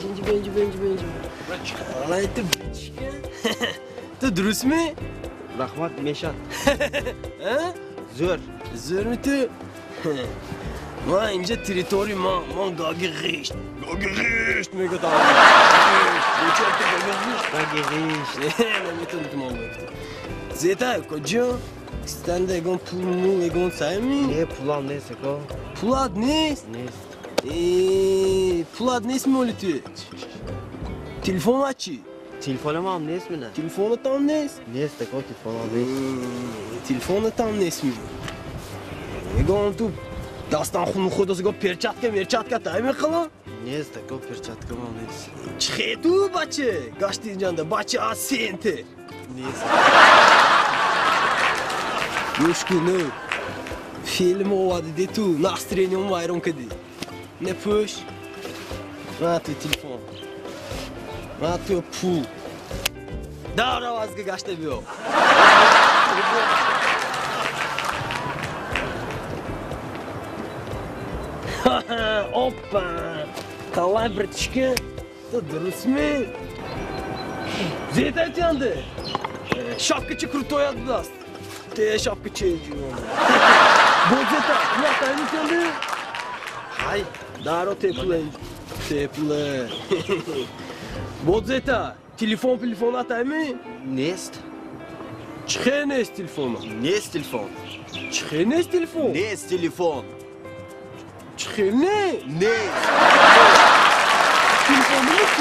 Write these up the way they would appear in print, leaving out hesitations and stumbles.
Инҷи бинҷи бинҷи бинҷи. Қалай ту битишка? Ту дурустми? Раҳмат, мешад. Зӯр. Зӯрми ту? Ман инҷа территория ман, ман гаги ғишт. Гаги ғишт мегӯям. Беча ту гаги ғишт? Гаги ғишт. Наметавонӣ ту ман гуфтӣ. Зета, куҷо? Станда ягон пул мул ягон сайми? Не, пулам нест, ако. Пулат нест? Нест. Пулат нест моли ту? Телефонат чӣ? Телефонам ҳам нест мина. Телефонатам нест? Нест, ако, телефонам нест. Телефонатам нест ми. Ягон ту дастан хуну худос ягон перчатка мерчатка тай мехӯрам? Нест, ако, перчаткам нест. Чӣ ту бача? Гашти инҷанда бача аз сенте. Нест. Гӯш кун, филм оварди ту, настроениям вайрон кардӣ. Непӯш. На ту телефон. На ту пул. Дарав аз гашта биё. Опа! Қалай, братишка? Ту дурустми? Зета тянде. Шапкачи крутой даст. Те шапкачи. Бозета, пулат айни тянде? Ҳай. Даро тепле. Тепле. Бозета, телефон телефонат айми? Нест. Чхе нест телефона? Нест телефон. Чхе нест телефон? Нест телефон. Чхе не? Нест. Телефон нест?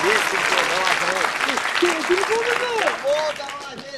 Нест телефон. Давай, давай. Телефон не? О, давай.